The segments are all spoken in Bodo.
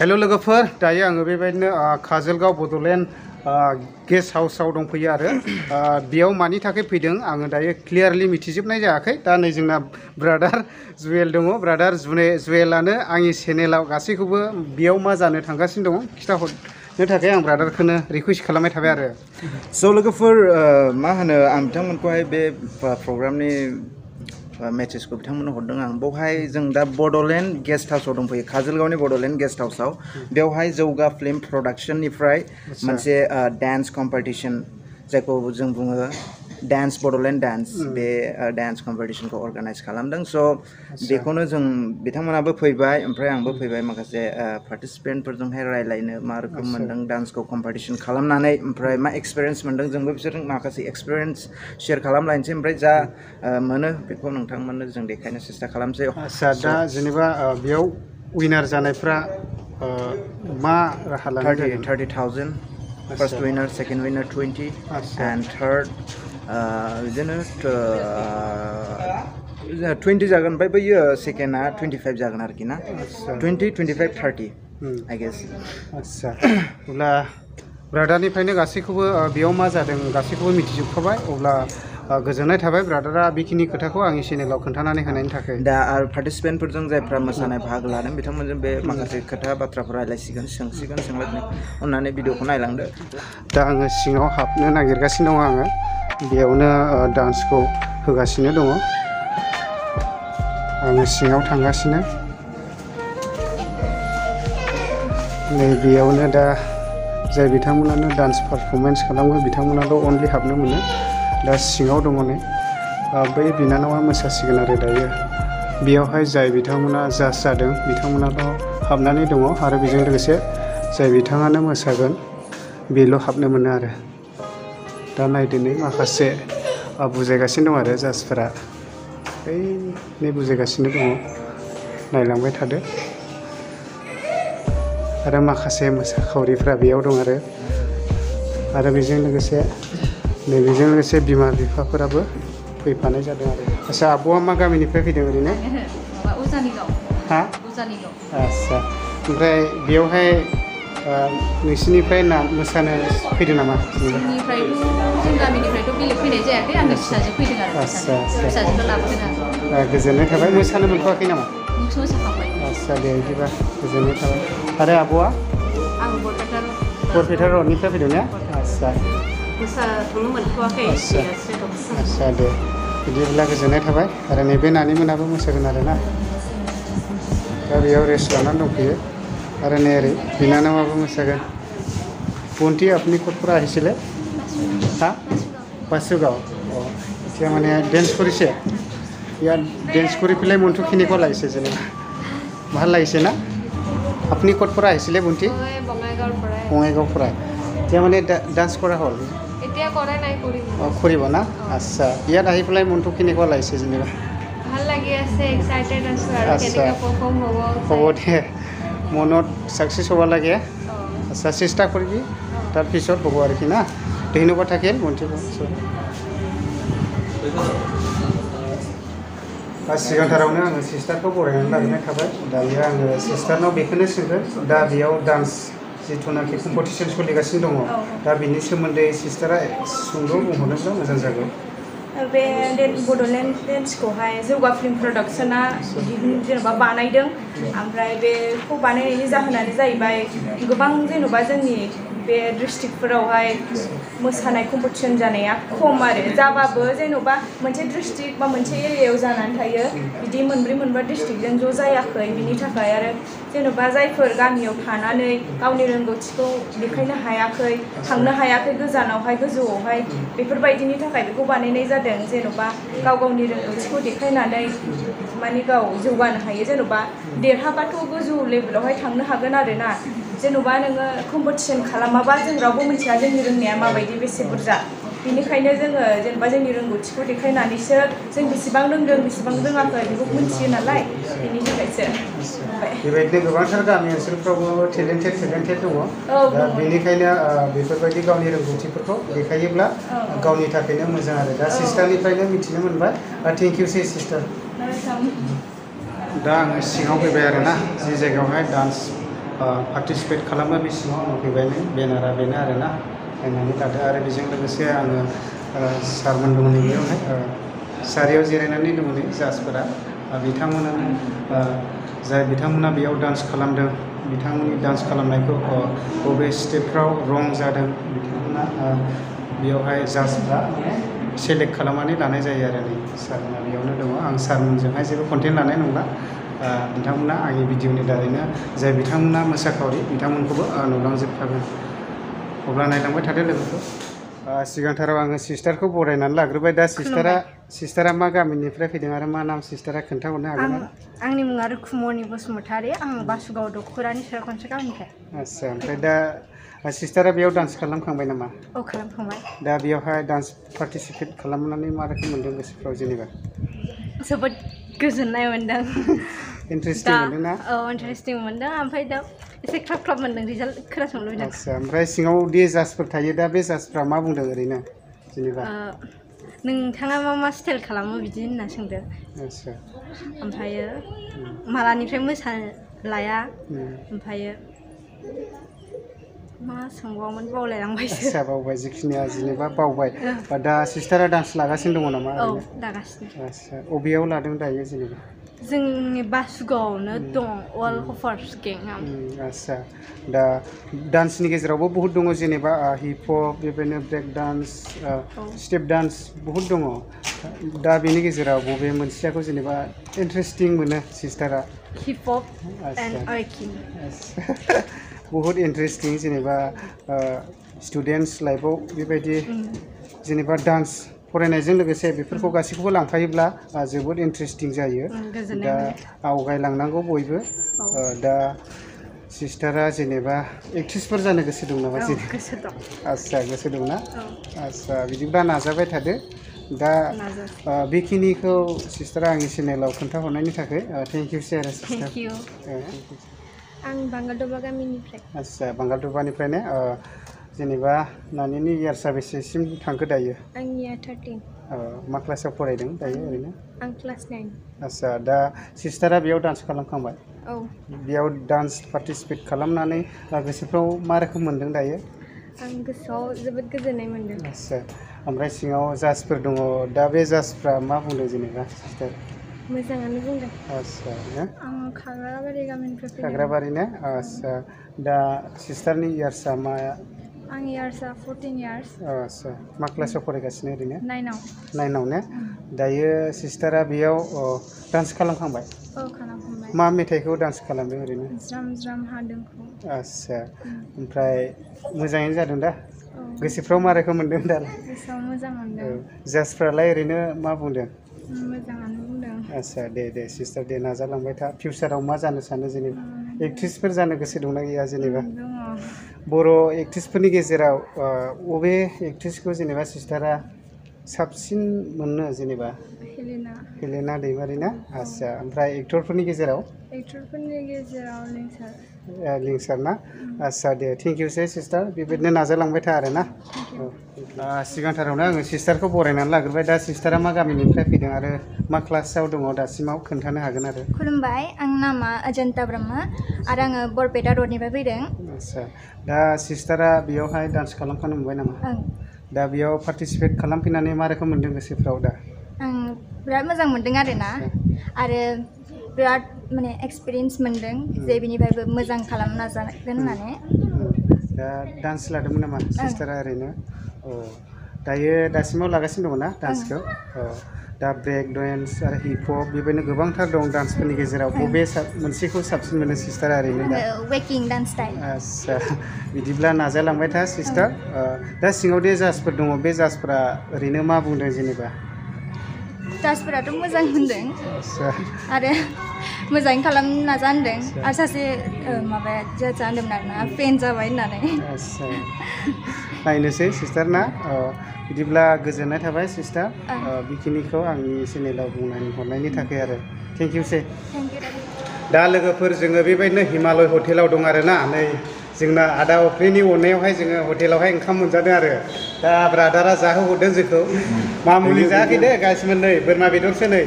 हेलो लोगोफोर दायो आङो बेबायदिनो काजलगाव बड'लेण्ड गेस्ट हाउसआव दंफैयो आरो बेयाव मानि थाखाय फैदों आङो दायो क्लियारलि मिथिजोबनाय जायाखै दा नै जोंना ब्रादार जुवेल दङ ब्रादार जुवेलानो आंनि चेनेलाव गासैखौबो बेयाव मा जानो थांगासिनो दङ खिथाहरनो थाखाय आं ब्रादारखौनो रिकुवेस्ट खालामनाय थाबाय आरो स' लोगोफोर मा होनो आं बिथांमोनखौहाय बे प्रग्रामनि मेसेजखौ बिथांमोननो हरदों आं बेवहाय जों दा बड'लेण्ड गेस्ट हाउसआव दंफैयो काजलगावनि बड'लेण्ड गेस्ट हाउसआव बेवहाय जौगा फिल्म प्रडाक्शननिफ्राय मोनसे डान्स कम्पिटिशन जायखौ जों बुङो डान्स बड'लेण्ड डान्स बे डान्स कम्पिटिशनखौ अर्गानाइज खालामदों स' बेखौनो जों बिथांमोनाबो फैबाय ओमफ्राय आंबो फैबाय माखासे पार्टिसिपेन्टफोरजोंहाय रायलायनो मा रोखोम मोनदों डान्सखौ कम्पिटिशन खालामनानै ओमफ्राय मा एक्सपिरियेन्स मोनदों जोंबो बिसोरजों माखासे एक्सपिरियेन्स शेयार खालामलायनोसै ओमफ्राय जा मोनो बेखौ नोंथांमोननो जों देखायनो सेस्था खालामसै आच्छा दा जेनेबा बेयाव उइनार जानायफ्रा मा राहा लानाय 30,000 first winner second winner 20 and third बिदिनो 20 जागोन ओमफ्राय बैयो सेकेन्डआ 25 जागोन आरोखि ना 20, 25, 30 I guess आच्छा अब्ला ब्रादारनिफ्रायनो गासैखौबो बेयाव मा जादों गासैखौबो मिथिजोबखाबाय अब्ला गोजोननाय थाबाय ब्रादारा बेखिनि खोथाखौ आंनि चेनेलाव खोन्थानानै होनायनि थाखाय दा आरो पार्टिसिपेन्टफोरजों जायफ्रा मोसानाय बाहागो लादों बिथांमोनजों बे माखासे खोथा बाथ्राफोर रायलायसिगोन सोंसिगोन सोंलायनो अननानै भिडिअखौ नायलांदो दा आङो सिङाव हाबनो नागिरगासिनो दङ आङो बेयावनो डान्सखौ होगासिनो दङ आङो सिङाव थांगासिनो नै बेयावनो दा जाय बिथांमोनानो डान्स पारफरमेन्स खालामो बिथांमोनाल' अनलि हाबनो मोनो दा सिङाव दङ नै बै बिनानावा मोसासिगोन आरो दायो बेयावहाय जाय बिथांमोना जाज जादों बिथांमोनाल' हाबनानै दङ आरो बेजों लोगोसे जाय बिथाङानो मोसागोन बेल' हाबनो मोनो आरो दा नायदिनै माखासे बुजायगासिनो दं आरो जाजफोरा नै बुजायगासिनो दङ नायलांबाय थादो आरो माखासे मोसाखावरिफ्रा बेयाव दं आरो बेजों लोगोसे नैबेजों लोगोसे बिमा बिफाफोराबो फैफानाय जादों आरो आच्छा आब'आ मा गामिनिफ्राय फैदों ओरैनो हा आच्छा ओमफ्राय बेयावहाय नोंसिनिफ्राय मोसानो फैदों नामा जोंनिफ्रायथ' जों गामिनिफ्रायथ' बेलेग फैनाय जायाखै आंनि फिसाजो फैदों आरो फिसाजोखौ लाबोदों आरो गोजोननाय थाबाय मोसानो मोनथ'वाखै नामा मोसाखांबाय आच्छा दे बिदिबा गोजोननाय थाबाय आरो आब'आ आं बरपेटा रडनिफ्राय फैदों ने आच्छा मोसाथ'नो मोनथ'वाखै आच्छा दे बिदिब्ला गोजोननाय थाबाय आरो नैबे नानिमोनाबो मोसागोन आरो ना दा बेयाव रेस्ट लानानै दंफैयो अरे नहीं रे बिनानावाबो मोसागोन पुंटी अपनी कट पर आहिছিলে हाँ बासुगाव এতিয়া মানে ডেন্স কৰিছে ইয়াত ডেন্স কৰি পেলাই মনটো কেনেকুৱা লাগিছে যেনিবা ভাল লাগিছে না আপুনি ক'ত পৰা আহিছিলে পুंटी বঙাইগাঁৱৰ পৰা এতিয়া মানে ডান্স কৰা হ'ল এতিয়া কৰা নাই কৰিব না আচ্ছা ইয়াত আহি পেলাই মনটো কেনেকুৱা লাগিছে যেনিবা ভাল লাগি আছে এক্সাইটেড আছো আৰু কেনেকুৱা পাৰফৰ্ম হ'ব দে মনত সাকসেস হব লাগে আচ্ছা চেষ্টা কৰিবি তাৰপিছত হ'ব আৰু কি না ধন্যবাদ থাকিল মন্ত্ৰীক सिगांथारावनो आङो सिस्टारखौ बरायनानै लाग्रोनाय थाबाय दायो आङो सिस्टारनाव बेखौनो सोंगोन दा बेयाव डान्स जिथुनाखि कम्पिटिशन सोलिगासिनो दङ दा बिनि सोमोन्दै सिस्टारा सुंद' बुंहरनोब्ला मोजां जागौ बे बड'लेण्ड डेन्सखौहाय जौगा फिल्म प्रडाक्शना जेनेबा बानायदों ओमफ्राय बेखौ बानायनायनि जाहोनानो जाहैबाय गोबां जेनेबा जोंनि बे डिस्ट्रिक्टफोरावहाय मोसानाय कम्पिटिशन जानाया खम आरो जाबाबो जेनेबा मोनसे डिस्ट्रिक्ट बा मोनसे एरियायाव जानानै थायो बिदि मोनब्रै मोनबा डिस्ट्रिक्टजों ज' जायाखै बिनि थाखाय आरो जेनेबा जायफोर गामियाव थानानै गावनि रोंगौथिखौ देखायनो हायाखै थांनो हायाखै गोजानावहाय गोजौआवहाय बेफोरबायदिनि थाखाय बेखौ बानायनाय जादों जेनेबा गाव गावनि रोंगौथिखौ देखायनानै माने गाव जौगानो हायो जेनेबा देरहाबाथ' गोजौ लेभेलावहाय थांनो हागोन आरो ना जेनेबा नोङो कम्पिटिशन खालामाबा जों रावबो मिथिया जोंनि रोंनाया माबायदि बेसे बुरजा बेनिखायनो जोङो जेनेबा जोंनि रोंगौथिखौ देखायनानैसो जों बेसेबां रोंदों बेसेबां रोङाखै बेखौ मिथियो नालाय बेनि थाखायसो बेबायदिनो गोबांथार गामि ओनसोलफ्रावबो टेलेन्टेड दङ दा बेनिखायनो बेफोरबायदि गावनि रोंगौथिफोरखौ देखायोब्ला गावनि थाखायनो मोजां आरो दा सिस्टारनिफ्रायनो मिथिनो मोनबाय थेंक इउ से सिस्टार दा आङो सिङाव फैबाय आरोना जि जायगायावहाय डान्स पार्टिसिपेट खालामो बे सिङाव आं फैबाय बेनारा बेनो आरोना नायनानै लादो आरो बेजों लोगोसे आङो सारमोन दङ बेयावहाय सारियाव जिरायनानै दङ नै जाजफोरा बिथांमोनानो जाय बिथांमोना बेयाव डान्स खालामदों बिथांमोननि डान्स खालामनायखौ बबे स्टेपफ्राव रं जादों बिथांमोना बेयावहाय जाजफ्रा सेलेक्ट खालामनानै लानाय जायो आरो नै सारमोना बेयावनो दङ आं सारमोनजोंहाय जेबो कन्टेक्ट लानाय नंला बिथांमोना आंनि भिडिअनि दारैनो जाय बिथांमोना मोसाखावरि बिथांमोनखौबो नुलांजोबखागोन अब्ला नायलांबाय थादो लोगोफोर सिगांथाराव आङो सिस्टारखौ बरायनानै लाग्रोबाय दा सिस्टारा मा गामिनिफ्राय फैदों आरो मा नाम सिस्टारा खोन्थाहरनो हागोन आंनि मुङा रुखुमनि बसुमतारी आं बासुगाव दख'रानि सेराखनसे गामिनिफ्राय आच्छा ओमफ्राय दा सिस्टारा बेयाव डान्स खालामखांबाय नामा औ खालामखांबाय दा बेयावहाय डान्स पार्टिसिपेट खालामनानै मा रोखोम मोन्दों गोसोफ्राव जेनेबा जोबोद गोजोननाय मोन्दों इन्टारेस्टिं मोन्दों ना औ इन्टारेस्टिं मोन्दों ओमफ्राय दा एसे ख्लाब मोन्दों रिजाल्ट खोनासंनो लुबैदों आच्छा ओमफ्राय सिङाव दि जाजफोर थायो दा बे जाजफ्रा मा बुंदों ओरैनो जेनेबा नोंथाङा मा स्टाइल खालामो बिदि होनना सोंदों आच्छा ओमफ्रायो मालानिफ्राय मोसानो लाया ओमफ्रायो मा सोंबावोमोन बावलायलांबायसो आच्छा बावबाय जिखिनिया जेनेबा बावबाय दा सिस्टारा डान्स लागासिनो दङ नामा औ लागासिनो आच्छा अबेयाव लादों दायो जेनेबा जोंनि बासुगावआवनो दं अल हफार्स गें आच्छा दा डान्सनि गेजेरावबो बहुद दङ जेनेबा हिप हप बेबायदिनो ब्रेक डान्स स्टेप डान्स बहुद दङ दा बेनि गेजेराव बबे मोनसेयाखौ जेनेबा इन्टारेस्टिं मोनो सिस्टारा हिप हप एन्ड आर्किं बहुद इन्टारेस्टिं जेनेबा स्टुडेन्टस लाइफआव बेबायदि जेनेबा डान्स फरायनायजों लोगोसे बेफोरखौ गासैखौबो लांफायोब्ला जोबोद इन्टारेस्टिं जायो दा आवगायलांनांगौ बयबो दा सिस्टारा जेनेबा एक्ट्रेसफोर जानो गोसो दं नामा गोसो दं आच्छा गोसो दंना आच्छा बिदिब्ला नाजाबाय थादो दा बेखिनिखौ सिस्टारा आंनि चेनेलाव खोन्थाहरनायनि थाखाय थेंक इउसै आरो सिस्टार आं बांगालदबा गामिनिफ्राय आच्छा बांगालदबानिफ्रायनो जेनेबा नानिनि इयार्सआ बेसेसिम थांखो दायो आंनिया 13 मा क्लासाव फरायदों दायो ओरैनो आं क्लास 9 आच्छा दा सिस्टारा बेयाव डान्स खालामखांबाय औ बेयाव डान्स पार्टिसिपेट खालामनानै गोसोफ्राव मा रोखोम मोन्दों दायो आं गोसोआव जोबोद गोजोननाय मोन्दों आच्छा ओमफ्राय सिङाव जाजफोर दङ दा बे जाजफ्रा मा बुंदों जेनेबा सिस्टार मोजाङानो बुंदों आच्छा आं खाग्राबारि गामिनिफ्राय फैदों खाग्राबारिनो आच्छा दा सिस्टारनि इयार्सआ मा आं इयार्सआ 14 इयार्स आच्छा मा क्लासाव फरायगासिनो ओरैनो 9आव ने दायो सिस्टारा बेयाव डान्स खालामखांबाय औ खालामखांबाय मा मेथाइखौ डान्स खालामदों ओरैनो ज्राम ज्राम हादोंखौ आच्छा ओमफ्राय मोजाङैनो जादों दा गोसोफ्राव मा रोखोम मोन्दों दालाय गोसोआव मोजां मोन्दों जाजफ्रालाय ओरैनो मा बुंदों मोजाङानो बुंदों आच्छा दे सिस्टार दे नाजालांबाय था फिउचाराव मा जानो सानो जेनेबा एक्ट्रेसफोर जानो गोसो दंना गैया जेनेबा बर' एक्ट्रेसफोरनि गेजेराव बबे एक्ट्रेसखौ जेनेबा सिस्टारा साबसिन मोनो जेनेबा हेलेना दैमारि ना आच्छा ओमफ्राय एक्टरफोरनि गेजेराव लिंसार ना आच्छा दे थेंक इउसै सिस्टार बेबायदिनो नाजालांबाय था आरो ना सिगांथारावनो आङो सिस्टारखौ बरायनानै लाग्रोबाय दा सिस्टारा मा गामिनिफ्राय फैदों आरो मा क्लासाव दङ दासिमाव खोन्थानो हागोन आरो खुलुमबाय आं नामा अजन्ता ब्रह्म आरो आङो बरपेटा रडनिफ्राय फैदों आच्छा दा सिस्टारा बेयावहाय डान्स खालामखानो मोनबाय नामा दा बेयाव पार्टिसिपेट खालामफैनानै मा रोखोम मोन्दों गोसोफ्राव दा आं बिराद मोजां मोन्दों आरो बिराद माने एक्सपिरियेन्स मोन्दों जे बिनिफ्रायबो मोजां खालामनो नाजागोन होननानै दा डान्स लादोंमोन नामा सिस्टारा ओरैनो दायो दासिमाव लागासिनो दङ ना डान्सखौ दा ब्रेक डान्स आरो हिप हप बेबायदिनो गोबांथार दं डान्सफोरनि गेजेराव बबे मोनसेखौ साबसिन मोनो सिस्टारा ओरैनो दा वेकिं डान्स स्टाइल आच्छा बिदिब्ला नाजालांबाय था सिस्टार दा सिङाव दे जाजफोर दङ बे जाजफोरा ओरैनो मा बुंदों जेनेबा जाजफोराथ' मोजां होनदों आरो मोजाङै खालामनो नाजा होनदों आरो सासे माबाया जाजा होनदोंमोन आरोना फेन जाबाय होननानै आच्छा नायनोसै सिस्टार ना बिदिब्ला गोजोननाय थाबाय सिस्टार बेखिनिखौ आंनि चेनेलाव बुंनानै हरनायनि थाखाय आरो थेंक इउसै दा लोगोफोर जोङो बेबायदिनो हिमालय हटेलाव दं आरोना नै जोंना आदा अफ्रिनि अननायावहाय जोङो हटेलावहाय ओंखाम मोनजादों आरो दा ब्रादारा जाहोहरदों जोंखौ मामुलि जायाखै दे गासिबो नै बोरमा बेदरसो नै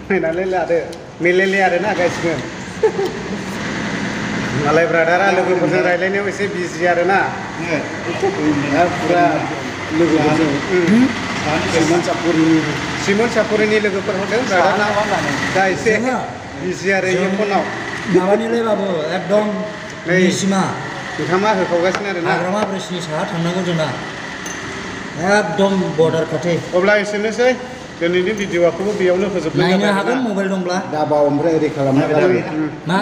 नायनानै लादो मेलेले आरोना गासिबो मालाय ब्रादारा लोगोफोरजों रायलायनायाव एसे बिजि आरोना फुरा लोगोफोरजों सिमोन सापुरिनि लोगोफोर हरदों ब्रादारना दा एसे बिजि आरो इयो फनाव माबानिलाय बाबु एकदम निसिमा बिथाङा होखावगासिनो आरोना हाग्रामा ब्रिजनि साहा थांनांगौ जोंना एकदम बर्डार खाथि अब्ला एसेनोसै दिनैनि भिडिअ'खौबो बेयावनो फोजोबनाय नायनो जाबाय हागोन मबाइल दंब्ला दाबाव ओमफ्राय ओरै खालामना मा